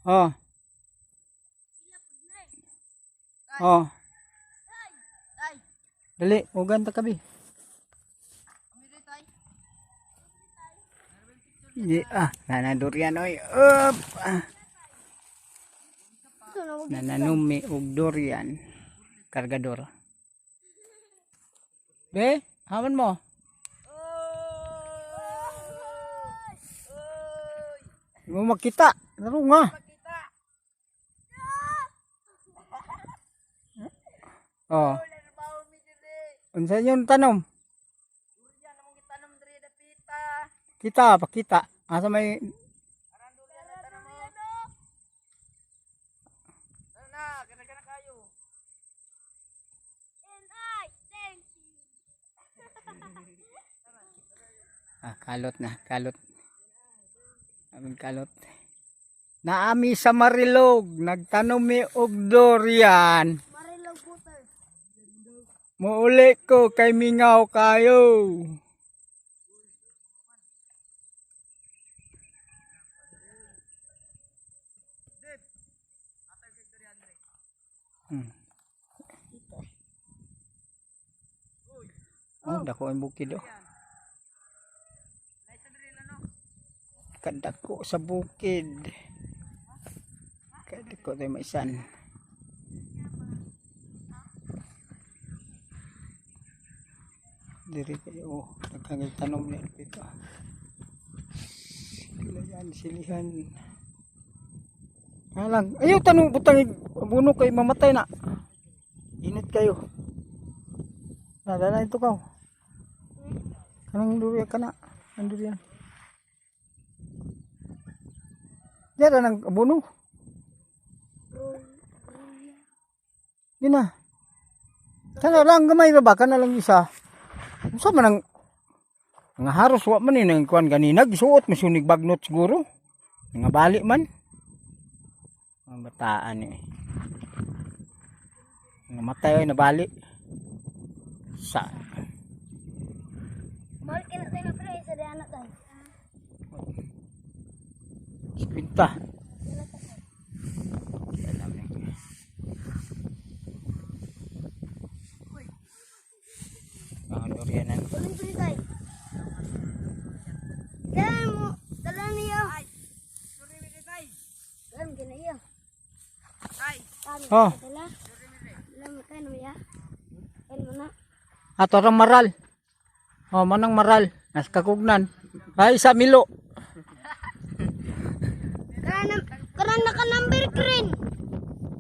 Oh. Oh. Dali, ugan ta kabi. Di, ah, nana durian oy. Up. Ah. Nananumi og durian. Kargador. Be, haman mo. Di mo makita. Laro nga. Oh. Unsa yung tanom? Kita, pakita. Asa may Ah, kalot na, kalot. Aming kalot. Naami sa Marilog, nagtanom mi og durian. Marilog puter. Muuli ko kay mingaw kayo. Oh, dako ang bukid oh. Kadako sa bukid. Kadako tayo maisan. Diri kayo oh, daghang tanom ni dito. Silihan, silihan. Alang, ayaw tanong butang buno kay mamatay na. Init kayo. Nadala ito ka. Kanang durian ka na. Ang durian. Diyan ang buno. Di na. Kana lang gamay ra ba kana lang isa. Unsa man ang nga haros wa man ni nang kuan ganina gisuot masunig bagnot siguro. Nga bali man. Ang bataan eh. Nga matay ay nabali. Sa Mahal ka na tayo na pre, sa dana tayo. Pinta. Mga durianan. Kulin pre tayo. Dala mo, dala niyo. Dala mo gina iyo. Oh. Dala. Dala mo kayo ya. Kain mo na. Ato rang maral. Oh, manang maral. Nas kakugnan. Ay, sa Milo. Karan na karan na kana